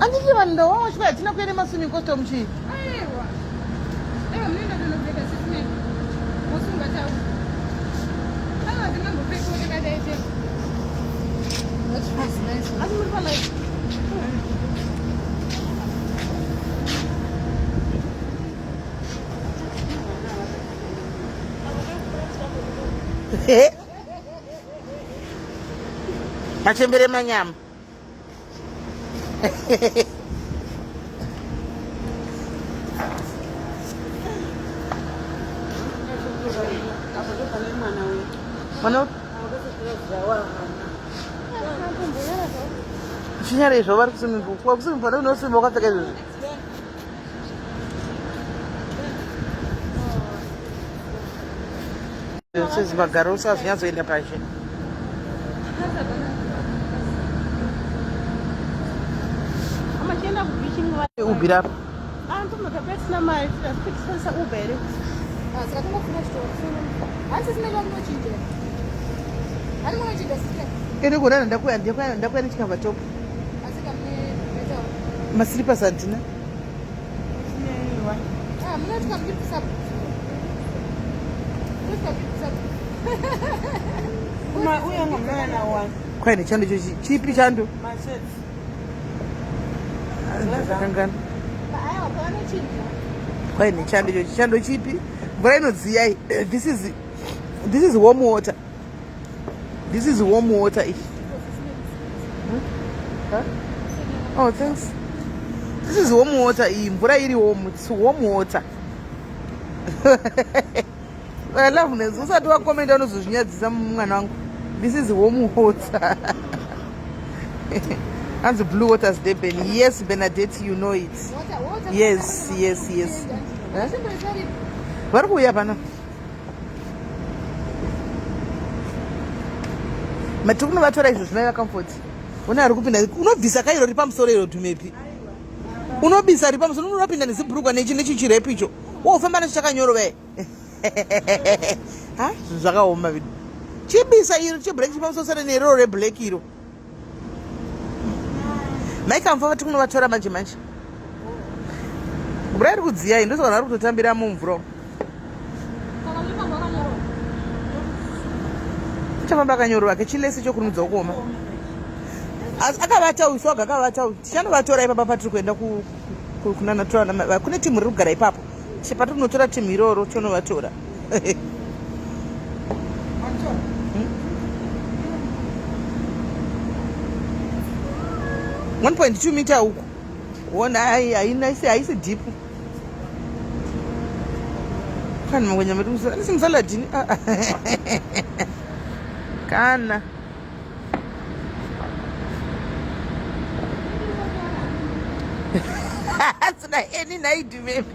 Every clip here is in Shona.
Anditi vanhu ndawawa hatina kuenda maswimming costume chii? Aiwa. Aiwa munoenda kunopfeka sisi Mosunga tau. Aiwa ndinambopfeka ndakadai chete. That's nice. Asi muri pa live. Machembere manyama. Mwana chinyara izvo vari kuswimming pool kwa kuswimming pool unoswima wakapfeka izvozvi sezimagaro usazvinyatsoenda pashe Uber apa. Iri kurana ndakuya ndakuya ndakuya nechikava top. Maslippers handina. Kwaine chando icho chipi chando? Ndakangana. Kwaine chando icho chando chipi? Mvura inodziya iyi. This is this is warm water. This is warm water ichi. Huh? Oh, thanks. This is warm water iyi mvura iri warm. It's warm water. I love Nez. Usati wakomenda unozozvinyadzisa mwana wangu. This is warm water. Hanzi Blue Waters Durban. Yes, Bernadette, you know it. Yes, yes, yes. Eh? Vari kuuya pano. Matiri kunovatora izvo zvimai vaComfort. Una ari kupinda unobvisa kairo ri pamusoro iro dhumepi. Unobisa ri pamusoro unopinda nezibhurugwa nechi nechichirepi icho. Wofamba nacho chakanyorova. Ha, zvinhu zvakaoma vedu. Chibisa iro cheblack chipamusoro sare neroro reblack iro. Mai Kamfa vati kunovatora manje manje. Mvura iri kudziya iyi ndosaka vanhu vari kutotambira mumvura. Uchafamba akanyorova ke chilesi chokurumidza kuoma. Asi akavata uyu soga akavata uyu. Tichanovatora ipapa patiri kuenda kunana tora kune timu riri kugara ipapo. Patiri kunotora timu iroro tonovatora. Hmm? 1.2 meter uku wona haina haisi deep kana mangwenya medu musaladini ah, ah. kana asina any night maybe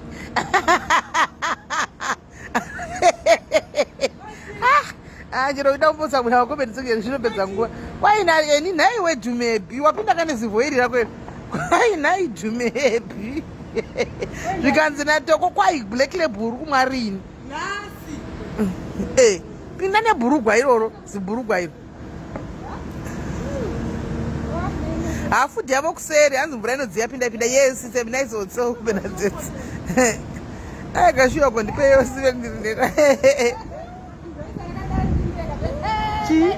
ah, chero kuda kupotsa munhu akomendisenge zvinopedza nguva kwai eni nhaiwe dhumebi wapinda kane zivho iri rako iri kwai nhai dhumebi zvikanzi natoko kwai black label uri kumwa rini eh, pinda nebhurugwa iroro zibhurugwa iro hafu yavo kuseri hanzi mvura inodziya pinda pinda yes it's a nice hotel Bernadette ai kashuwa ko ndipeyo sive ndiri chii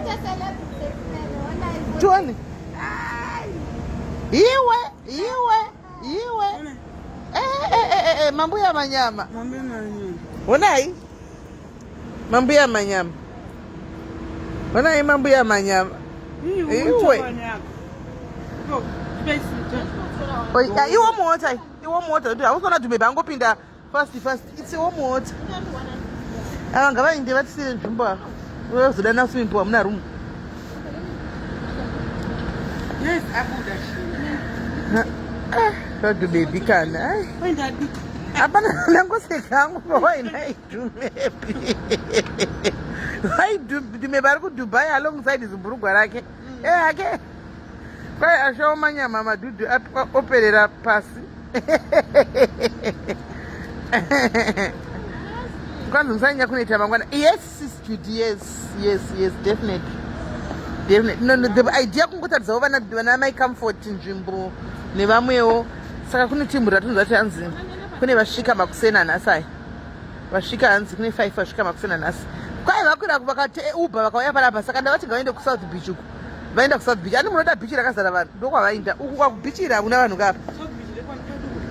tione iwe iwe iwe eh, eh, eh, eh, mambuya manyama honai Mambuya manyama. Honai mambuya manyama. Iwe. Iwo mota, iwo mota. Hausi kuona dhumebe angopinda fast fast. It's iwo mota. Ava ngavainde vatisire nzvimbo ava. Vazodana swimming pool hamuna room. Yes, abuda shi. Ah, baby kana. Hapana ndangoseka hangu pawainai. Dumebi. Why Dumebi ari kuDubai alongside zibhurugwa rake? Mm. Eh ake. Kwai ashawo manyama madhudhu operera pasi. Kwanzi musanyanya kunoita mangwana. Yes, sis Judy, yes, yes, yes, definitely. Definitely. No, no, the idea kungotaridzawo vana vana mai comfort nzvimbo. Nevamwewo. Saka kune team ratinonzwa kuti hanzi kune vasvika makuseni anhasi aya. Vasvika hanzi kune 5 vasvika makuseni anhasi. Kwai vakwira vakati eh, Uber vakauya panapa saka ndavati ngavaende kuSouth Beach uku. Vaenda kuSouth Beach. Ani munoda beach rakazara vanhu ndokwavaenda. Uku kwakubeach iri hakuna vanhu kapa.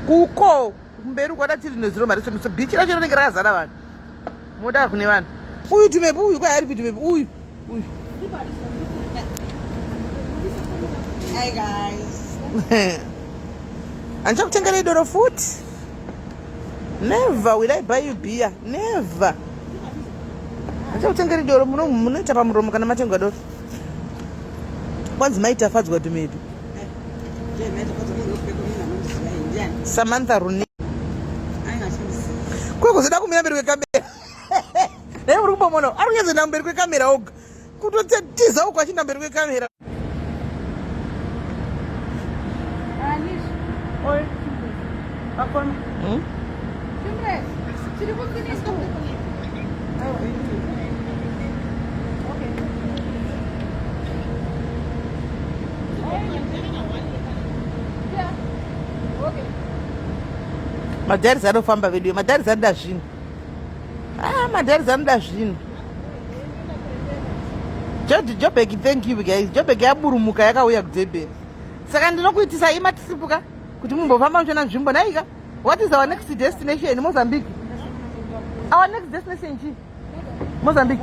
Kuko kumberi uku kwada tiri nezuro mari so beach racho rinenge rakazara vanhu. Moda kune vanhu. Uyu tumepi uyu kwai aripi tumepi uyu. Uyu. Hi guys. Andichakutengerei doro futi. Never will I buy you beer. Never. Andichakutengerei doro muno munoita pamuromo kana matengwa doro. Kwanzi mai Tafadzwa tumepi. Samantha Runi. Kwe kuzoda kumira mberi kwekamera. Naye uri kumbomona ari kunyatsoenda mberi kwekamera oga. Kutotiza uko achienda mberi kwekamera. Oi. Akona. Hmm? Madharis anofamba veduwe, madharis anoda zvinhu. Ah, madharis anoda zvinhu. Jobek, thank you guys. Jobek yaburumuka yakauya kuDurban. Saka ndinokuitisai imatisipuka kuti mumbofamba muchiona nzvimbo nhaika. What is our next destination? Mozambique. Our next destination chii? Mozambique.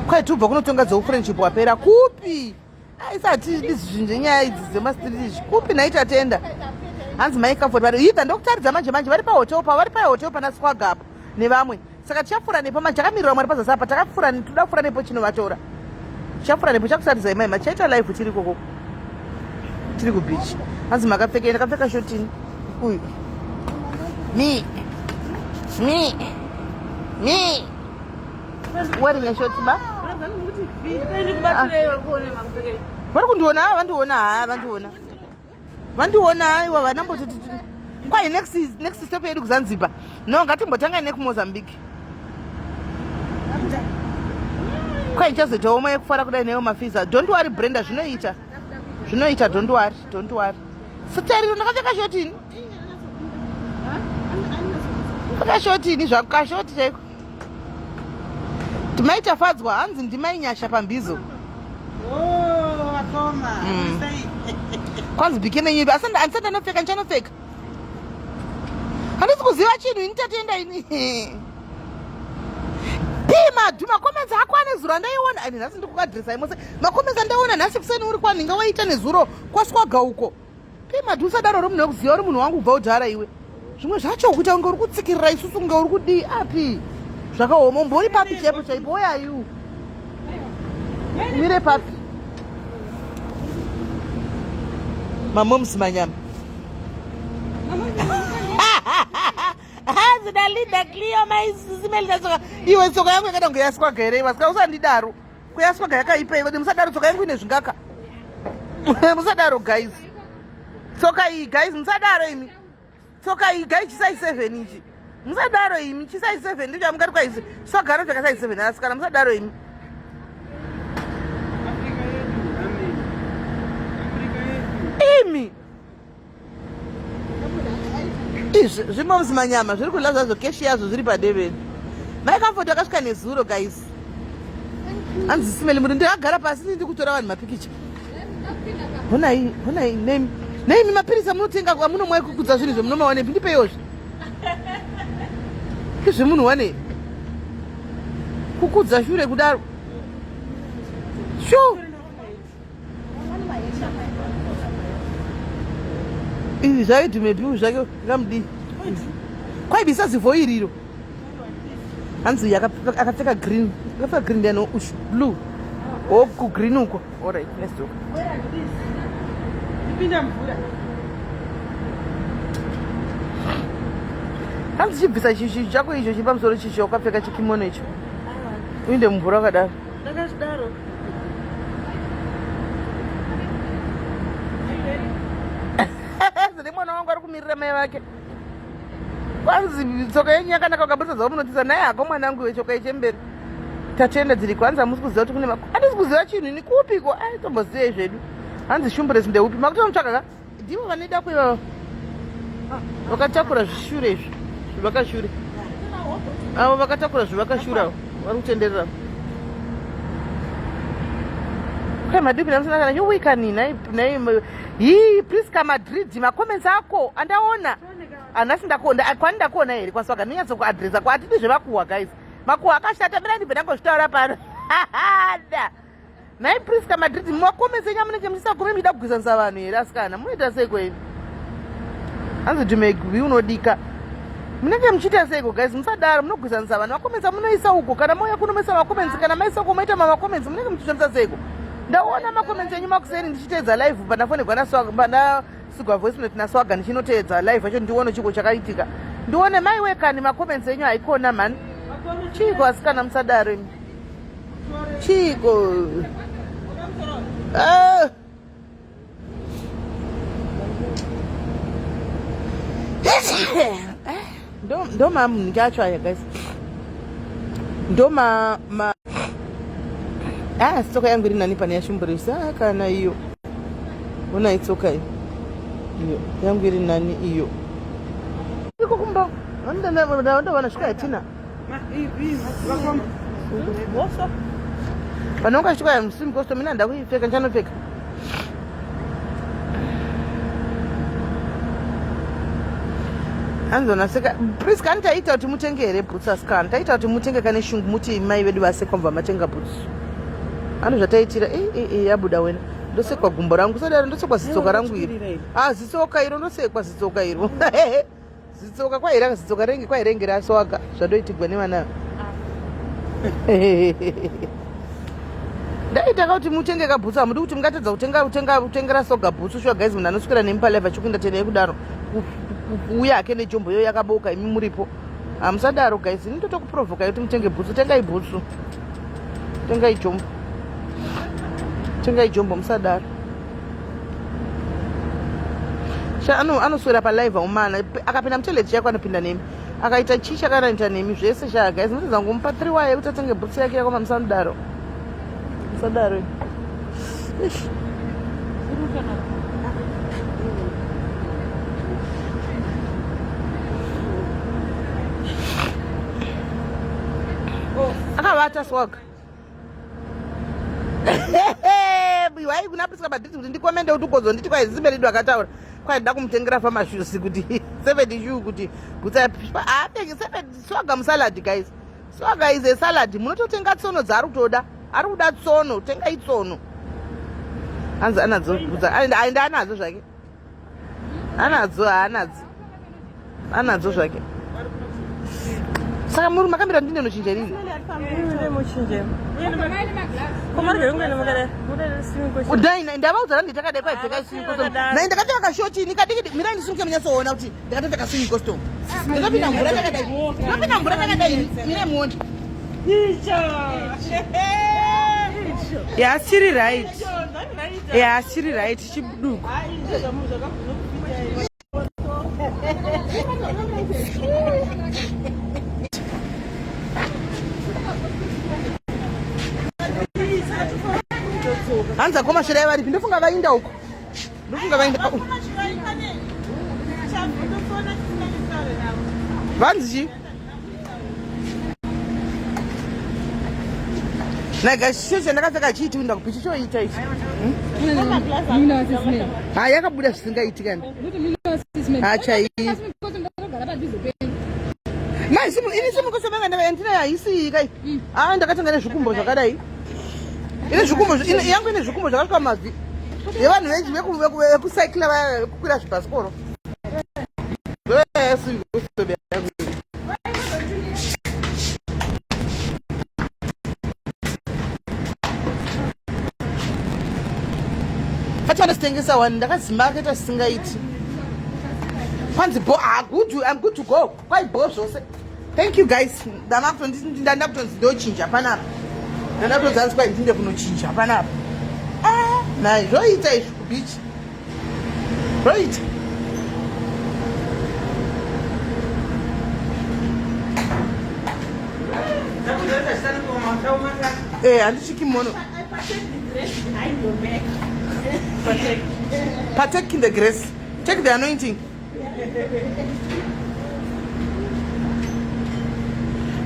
Kwai tubva kunotonga dzeufriendship wapera kupi? Aisati izvi zvenyaya idzi dzemastreet izvi kupi nhai tatenda. Hanzi mai Comfort vari either ndokutaridza manje manje vari pahotel pa vari pahotel pana Swaga apo nevamwe. Saka tichapfuura nepo manje takamirira Mwari pazasi apa takapfuura toda kupfuura nepo chinovatora. Tichapfuura nepo chakutaridza imai machaita live tiri ikoko. Tiri kubeach. Hanzi makapfeka ndakapfeka shotini. Uyu. Me. Me. Me. Wearing a short ba? Ah. Vari kundiona ah, vandiona ha ah, vandiona. Vandiona aiwa vanamboti kwai next next step yedu kuZanzibar. No ngatimbotanga nekuMozambique. Kwai ndichazoitawo mai kufara kudai neyo mafiza. Don't worry Brenda zvinoita. Zvinoita don't worry, don't worry. Sitariro ndakapfeka short ini. Pfeka short ini zvangu kashoti chaiko. Mai Tafadzwa hanzi ndimai Nyasha pambizo. Oh, akoma. Mm. Kwanzi bikini yenyu asi andisati ndanopfeka ndichanopfeka. Handisi kuziva chinhu ini tatenda ini. Pima dhu macomments ako ane zuro andaiona ani nhasi ndikuadresa mose macomments andaiona nhasi kuseni uri kwanhinga waita nezuro kwaswaga uko. Pima dhu usadaro uri munhu wekuziva uri munhu wangu kubva kudhara iwe. Zvimwe zvacho kuita kunge uri kutsikirira isusu kunge uri kudii api zvakaoma umbori papi chaipo chaipo where are you? Mire papi? Mamoms manyama. Hanzi ndalinda clear maisisimeli tsoka iwe tsoka yangu yakada kunge yaswaga here iwe saka usandidaro kuyaswaga yakaipa iwe musadaro tsoka yangu ine zvingaka musadaro guys tsoka iyi guys musadaro imi tsoka iyi guys chisai 7 ichi musadaro imi chisai 7 ndicho amungati kwaisi swaga ropfeka size 7 asikana musadaro imi imi izvi zvimoms manyama zviri kudla zvazvo keshi yazvo zviri padeveni mai comfort vakasvika nezuro guys hanzi simeli muri ndakagara pasi ndiri kutora vanhu mapikicha honai honai nemi neimi mapirisa munotenga amunomwa ekukudza zvinhu zvemunomawanepi ndipeiwozve izvemunhu wanei kukudza shure kudaro shu izvi zvake dhumepi zvake ngamudii kwaibisa zivho iriro hanzi uyu akapfeka green akapfeka green ndiani ushu blue o kugreen uko alright let's do hanzi chibvisa chichi chako icho chiri pamusoro chichi wakapfeka chikimono icho uinde mumvura wakadaro Ndakazvidaro. Zine mwana wangu ari kumirira mai vake. Kwanzi tsoka yenyu yakanaka ukaburitsa zvamunotisa naye hako mwana wangu iwe tsoka yechemberi. Tatenda dziri kwanzi hamusi kuziva kuti kune handisi kuziva chinhu ini kupiko ai tombozivei zvedu. Hanzi Shumbures ndeupi? Makutomutsvaka ka? Ndivo vanoida kuivava vakatakura zvishure izvi zvivakashure avo vakatakura zvivakashure avo vari kutenderera kai madiki namusina kana yowikani nhai nhai hii Priska Madrid macomments ako andaona anasi ndakuona kwani ndakuona here kwaswaga ndinonyatso kuadresa kwa atidi zvemakuhwa guys makuhwa akashata mira ndibve ndangozvitaura pano da nhai Priska Madrid macomments enyu amunenge muchisagume muchida kugwisanisa vanhu here asikana munoita seiko imi hanzi dhumegwi unodika munenge muchiita seiko guys musadaro munogwisanisa vanhu macomments amunoisa uko kana mauya kuno moisa macomments kana maisa uko moita mamacomments munenge muchishandisa seiko ndaona macomments enyu makuseni ndichiteedza live pandafonegwa naswa sigwa voice note naswaga ndichinoteedza live yacho ndione chiko chakaitika ndione mai wekani macomments enyu haikona mhani chiiko asikana musadaro imi chiiko ah. Ndo mamunhu acho aya guys ndo ma ma ah tsoka yangu iri nani pane yashumburisa ah, kana iyo ona itsoka iyo iyo yangu iri nani iyo iko kumba ndavana svika yatina panonga svika yamusimu kosto mina ndakuipfeka ndichanopfeka anzonaseka priska ani taita kuti mutenge here boots asikana taita kuti mutenge kane shungu muti mai vedu vasekwa mubva matenga boots ano zvataitira e e e yabuda wena ndosekwa gumbo rangu sadaro ndosekwa zitsoka rangu iri ah zitsoka iro ndosekwa zitsoka iro Zitsoka kwaira zitsoka renge kwairenge raswaga zvadoitigwa nevana ndaita kuti mutenge kabhutsu hamudi kuti mungatadza kutenga kutenga kutengera soga bhutsu shuwa guys munhu anoswera nemi palive achikuenda tenei kudaro kuuya hake nejombo iyo yakaboka imi muripo hamusadaro guys ini ndotokuprovokai kuti mutenge bhutsu tengai bhutsu tengai jombo tengai jombo musadaro sha anoswera palive aumana akapinda mutoilet chako anopinda nemi akaita chii chakanaita nemi zvese sha guys motadza ngomupa 3 waya yekuti atenge bhutsu yake yakoma musadaro musadaro Ish. Akavata swag wai kuna Priska Madrid kuti ndikomende kuti ukozonditi kwai zimbe redu akataura kwai nda kumutengera famashusi kuti seven shoe kuti gutsa apenge seven swaga musalad guys swaga is a salad munototenga tsono dzaari kutoda ari kuda tsono tengai tsono anzi anadzo gutsa aenda anadzo zvake anadzo haanadzo anadzo zvake saka muri makambira ndine nochinja rini ndavaudza randi takadai kwaipfeka swimming costume nai ndakapfeka kashoti ini kadiki mirai ndisimuke munyatsoona kuti ndakatopfeka swimming costume ndakapinda mvura takadai ndakapinda mvura takadai mirai muone ya chiri right ya chiri right chiduku Hanzi akoma shirai varipi ndofunga vainda uko ndofunga vainda vanzi chii Naga chicho chandakapfeka chiiti kuenda kupi chichoita ichi. Ha yakabuda zvisingaiti kani. Hachai. Mai simu ini simu kosema ndaka ndina haisi kai. Ah ndakatenga nezvikumbo zvakadai. Ine zvikumbo ine yangu ine zvikumbo zvakasvika mabvi. Yevanhu venji vekucycla vaya vekukwira zvibhasikoro. Yes, Fati vanozitengesa wani ndakazimba akaita zvisingaiti kwanzi bo ah, good, I'm good to go kwai bo zvose thank you guys ndanda kutonzi ndochinja panapa ndanda kutonzi hanzi kwai ndinde kunochinja panapa ah, nai zvoita izvi kubeach Right. Eh, handiti kimono. Partake in the grace. Take the anointing.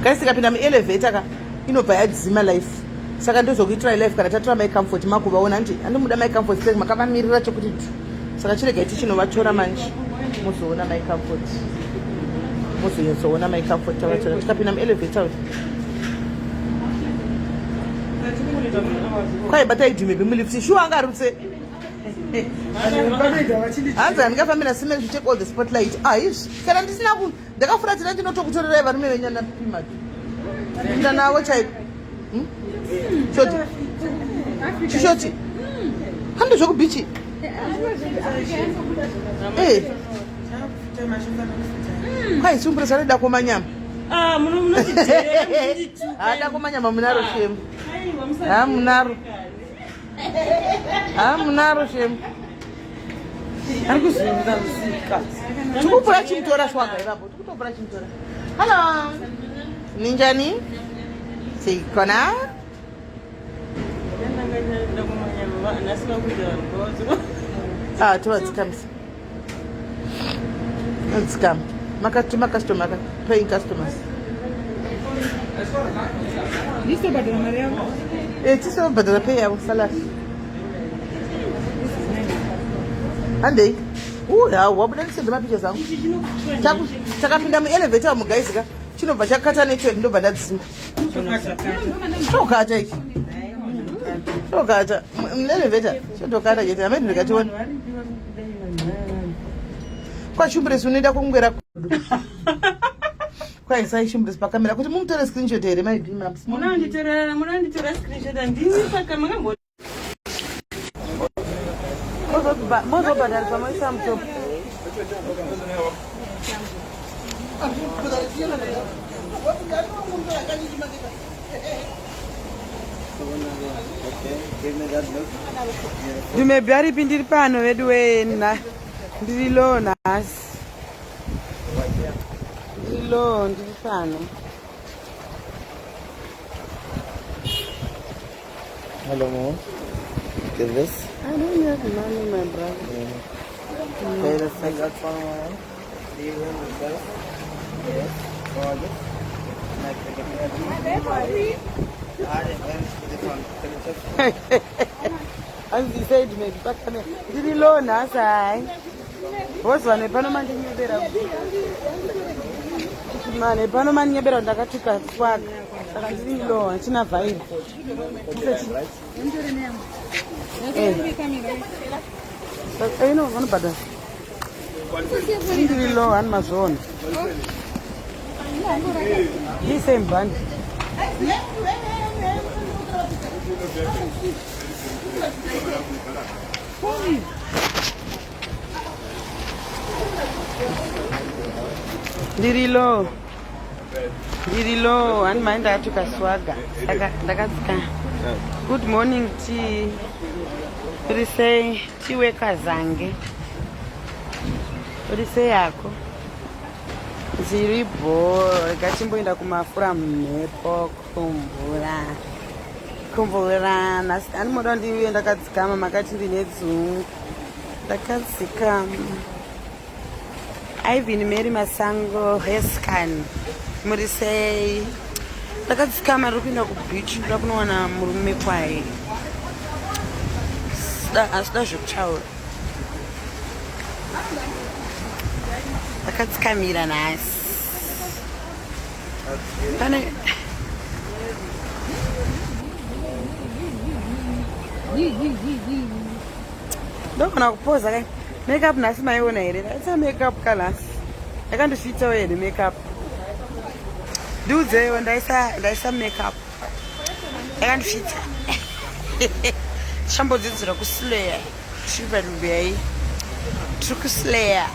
Guys, tikapinda muelevator ka inobva yadzima life. Saka ndozokuitirai life kana tatora mai comfort makuvaona hanti andimuda mai comfort sek makavamirira chokuti tu. Saka chiregai tichinovatora manje muzoona mai comfort. Muzonyatsoona mai comfort tavatora tikapinda muelevator uyu. Kwai batai dhume bemulift shuwa angarutse. Hanzi handingafambi naSimeni to take all the spotlight. Ah, izvi kana ndisina ku ndakafuratira ndinotokutorerai varume venyu anapima. Pinda navo chaiko. Hmm? Shoti. Chishoti. Hande zvekubichi. Eh. Kwai sumbura zvanoda komanyama. Ah, Haada komanyama munaro shemu. Ha munaro. Ha munaro shemu. Ari kuzunza musika. Tikupura chimutora swaga ipapo. Tikutopura chimutora. Hello. Ninjani? Sikona? Ah, tovadzikamisa. Dzikama. Makati macustomer ka paying customers. Ndisitobhadhara mari yavo. Eh, tisitobhadhara pay yavo salary. Handei. Uh, hawu wabuda ndisende mapictures angu. Takapinda muelevator muguys ka. Chinobva chakata network ndobva ndadzima. Chokata ichi. Chokata. Muelevator chotokata chete. Amene ndikationa. Kwachumburesi unoenda kungwera kwaisai chumburesi pakamera kuti mumutore screenshot here mai Bmaps. Munanditorera munanditora screenshot handini saka makambo Mozobhadharisa moisa mutopo. Ndimebhi aripi ndiri pano vedu wee ndiri low nhasi. Ndiri low ndiri pano. Hello, mom. Give this. I don't have money, my brother. Okay, let's take that one, mom. Leave him himself. Yes. For this. Hanzi said maybe pakamera. Ndiri low nhasi hai. Boss vanhu pano mandinyebera. Mane pano mandinyebera ndakatuka swag. Saka ndiri low handina vibe. Eh. Ino vanobhadhara. Ndiri low hani mazviona. Ndise mbandi. Ndiri low. Ndiri low hani mai ndakatuka swaga. Saka ndakadzika. Good morning tea. Uri sei? Tea wekazange. Uri sei yako? Ndiri bho. Rega timboenda kumafura mhepo kumbura. Kumbura nhasi andimoda ndiuye ndakadzikama makati ndine dzungu. Ndakadzikama. Ivan Mary Masango Hescan muri sei ndakadzikama ndiri kuenda kubeach ndoda kunowana murume kwaye asida zvekutaura ndakadzikamira nhasi pane ndogona kupoza kai makeup nhasi maiona here ndaisa makeup ka nhasi yakandisvitsawo here makeup ndiudzeiwo ndaisa ndaisa makeup yakandisvitsa tichambodzidzira kuslayer tiri padubei tiri kuslayer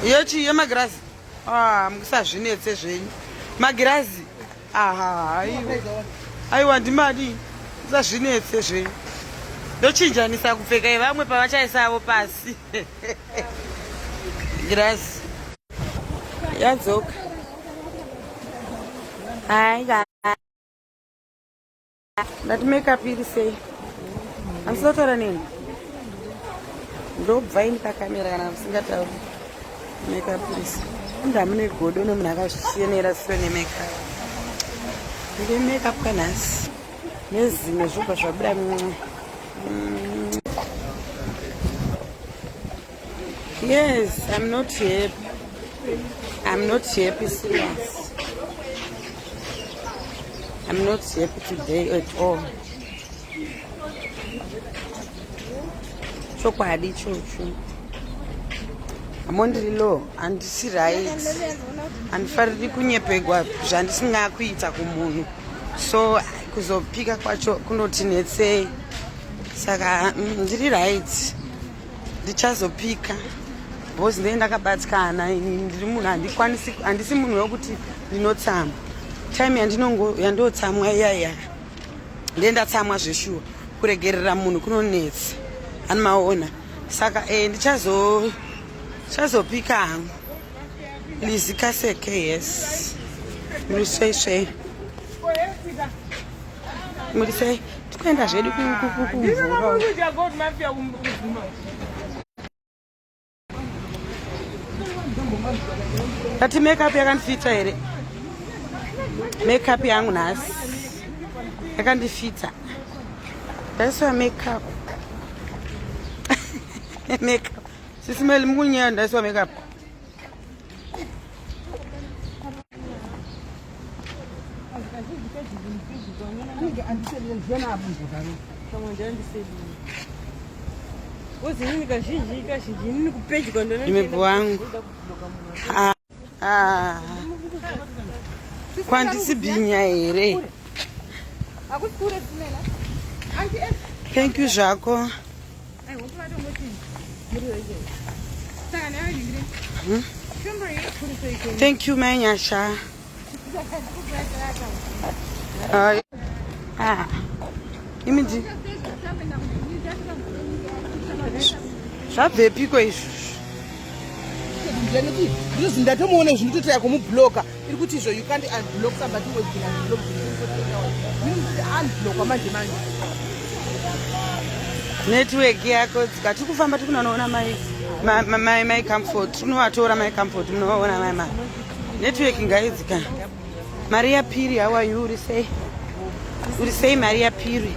Yechi yemagirazi ah, musazvinetse zvenyu magirazi aha aiwa aiwa ndimadi musazvinetse zvenyu ndochinjanisa kupfeka ivamwe pavachaisavo pasi girazi. Yadzoka. Hai guys. Ndati makeup iri sei? Hamusinotaura neni? Ndobva ini pakamera kana musingatauri. Makeup iri sei? Ndamune godo nemunhu akazvisenera sure nemakeup. Ndine makeup kanhasi. Nezino zvobva zvabuda mumwe. Yes, I'm not happy. I'm not happy, serious. I'm not happy today at all. Chokwadi ichocho. Amondiri low, handisi right. Handifariri kunyepegwa zvandisinga kuita kumunhu. So kuzopika kwacho kunotinetsei. Saka ndiri right. Ndichazopika because ndee ndakabatikana. Ndiri munhu handikwanisi, handisi munhu wekuti ndinotsamwa. Time yandotsamwa iya iya ndee ndatsamwa zveshuwa. Kuregerera munhu kunonetsa, animaona. Saka ndichazopika hangu. Lizi Kaseke, yes. Muri sei sei? Muri sei? Tikuenda zvedu kumvura. Tati makeup yakandifita here? Makeup yangu nhasi yakandifita. Ndaiswa makeup. Makeup. Sisi Meli mukunyaya ndaiswa makeup. Ndimebvu wangu. Kwandisi bhinya here? Thank you zvako. Thank you mai Nyasha. Imi ndi zvabvepiko izvi? Ndinozi ndatomuona zvinotoita kumubloka. Iri kuti izvo you can't unblock somebody who has been unblocked. Unblockwa manje manje. Network yako dzika tiri kufamba tiri kunoona mai mai mai Comfort. Tinovatora mai Comfort munovaona mai mai. Network ngaidzika. Maria Piri, how are you? Uri sei? Uri sei Maria Piri?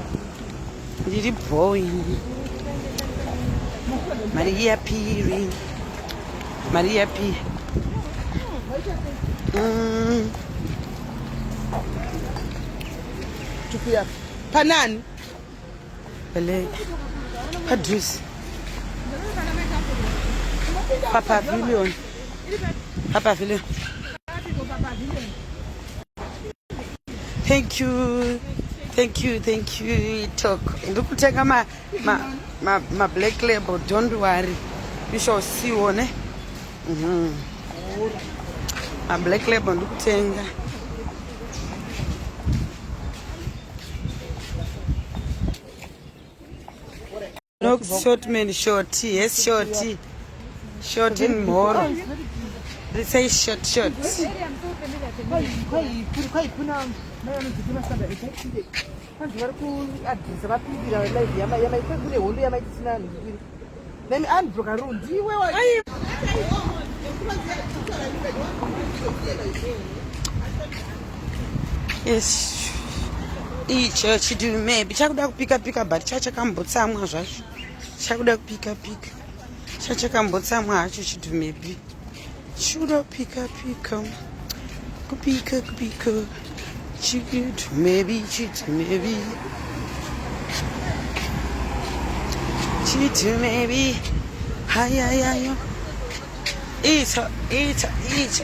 Ndiri boy. Maria Piri. Maria Piri. Tukuya. Panani? Pale. Padhuze. Papavilion. Papavilion. Thank you. Thank you, thank you. Talk. Ndikutenga ma ma ma, ma black label, don't worry. You shall see one. Ma black label ndikutenga. Nox short man short. Yes, short. Short in mhoro. They say short short. Hanzi vari kuadresa vapindira live yamaita kune hondo yamaitisina nhikiri. Nami unblock ru ndiwe wa Yes. Icho chidu maybe chakuda kupika pika but chachakambotsamwa zvacho. Chakuda kupika pika. Chachakambotsamwa hacho chidu maybe. Chuda pika pika. Kupika kupika. Chidu maybe chidu maybe. Chidu maybe. Hi hi hi. Icho icho icho.